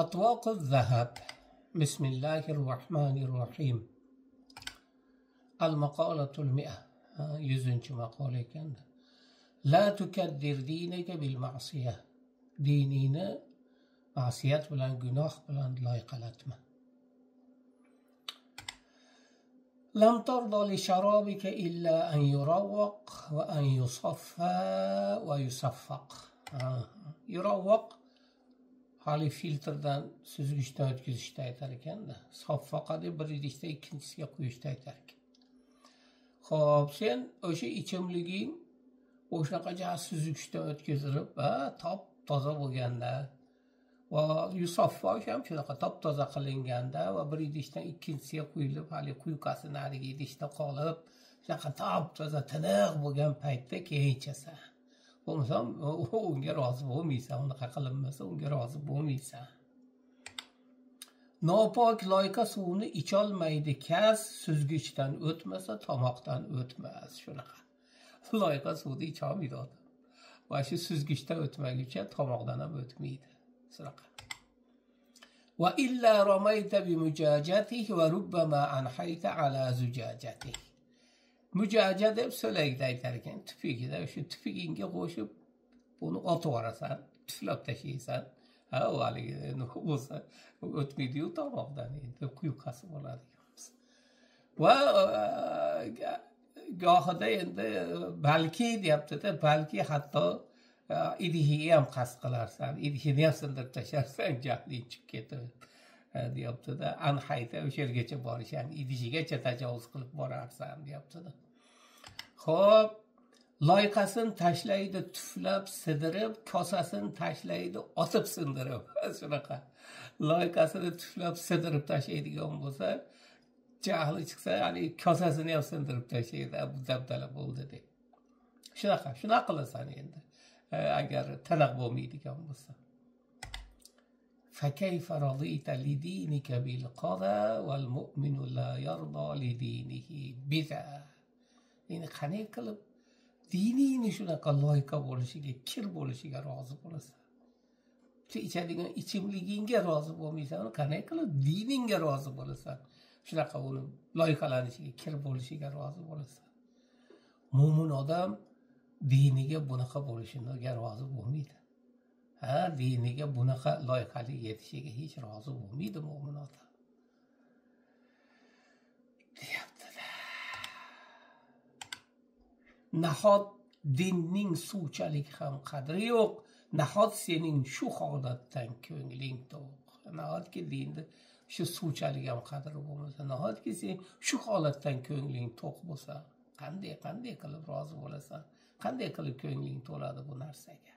أطواق الذهب. بسم الله الرحمن الرحيم. المقالة 100، 100. maqola ekan. La tukaddir dinaka bil ma'siyah. Dinini ma'siyat bilan, gunoh bilan loyqalatma. Lam tarda li sharabika illa an yurawwaq va an yusaffa va yusaffaq. Yurawwaq hali filtrdan, süzgüçdan o'tkazishda aytar ekanda, saffaqa deb bir idishda ikkinchisiga quyishda aytar ekan. Xo'p, sen o'sha ichimliging o'shanaqa süzgüçdan o'tkazilib, top toza bo'lganda va yusaffo ham shunaqa top toza qilinganda va bir idishdan ikkinchisiga quyilib, hali quyqasi narigi idishda qolib, shunaqa top toza tiniq bo'lgan paytda keyin ichasan. Bo'lmasam unga rozi bo'lmaysan, unaqa qilinmasa unga rozi bo'lmaysan. Nopok loyqa suvni icholmaydi kas, süzgüchdan o'tmasa tomoqdan o'tmas. Shunaqa loyqa suvni icholmaydi odam. Va shu süzgüchdan o'tmaguncha tomoqdan ham o'tmaydi. Shunaqa. Va illa ramayta bi mujajatihi va rubbama anhayta ala zujajatihi. Mujaja deb so'lakda aytar ekan, tupigida o'sha tupigingga qo'shib buni otib yuborasan, tuflab tashlaysan. Ha, u haligi nima bo'lsa o'tmaydi-yu tomoqdan, endi quyuqasi bo'ladi. Va gohida endi balki deyapti-da, balki hatto idishiga ham qasd qilarsan, idishini ham sindirib tashlarsan, jahling chiqib ketib deyapti-da. Anhayta o'sha yergacha borish, ya'ni idishigacha tajovuz qilib borarsan deyapti-da. Xo'p, loyqasini tashlaydi tuflab sidirib, kosasini tashlaydi otib sindirib. Shunaqa loyqasini tuflab sidirib tashlaydigan bo'lsa, jahli chiqsa, ya'ni kosasini ham sindirib tashlaydi, bu dabdala bo'ldi deb. Shunaqa, shunaqa qilasan endi agar tiniq bo'lmaydigan bo'lsa. فكيف رضيت لدينك بالقضاء والمؤمن لا يرضى لدينه بذا. Endi qanday qilib diningni shunaqa loyqa bo'lishiga, kir bo'lishiga rozi bo'lasan? Ichadigan ichimligingga rozi bo'lmaysan, qanday qilib diningga rozi bo'lasan? Shunaqa uni loyqalanishiga, kir bo'lishiga rozi bo'lasan. Mo'min odam diniga bunaqa bo'lishiga rozi bo'lmaydi. Ha, diniga bunaqa loyqalik yetishiga hech rozi bo'lmaydi mo'min odam. Deyapti-da. Nahot dinning suvchalik ham qadri yo'q, nahot sening shu holatdan ko'ngling to'q. Nahotki dinni shu suvchalik ham qadri bo'lmasa, nahotki sen shu holatdan ko'ngling to'q bo'lsa, qanday qilib rozi bo'lasan? Qanday qilib ko'ngling to'ladi bu narsaga?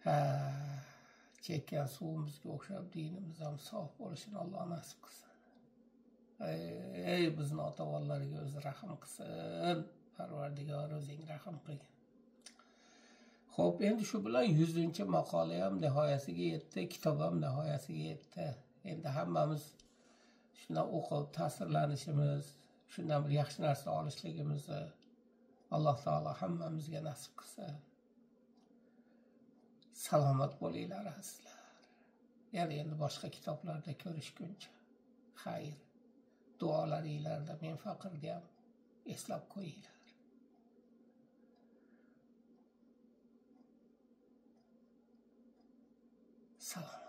Ha, chekkan suvimizga o'xshab dinimiz ham sof bo'lishini Alloh nasib qilsin. Ey bizni ota-bolalarga o'zi rahm qilsin, Parvardigor o'zing rahm qilgin. Xo'p, endi shu bilan 100-maqola ham nihoyasiga yetdi, kitob ham nihoyasiga yetdi. Endi hammamiz shundan o'qib ta'sirlanishimiz, shundan bir yaxshi narsa olishligimizni Alloh taolo hammamizga nasib qilsin. Salomat bo'linglar azizlar. Yana endi boshqa kitoblarda ko'rishguncha xayr. Duolaringlarda men faqirga ham eslab qo'yinglar. Salomat.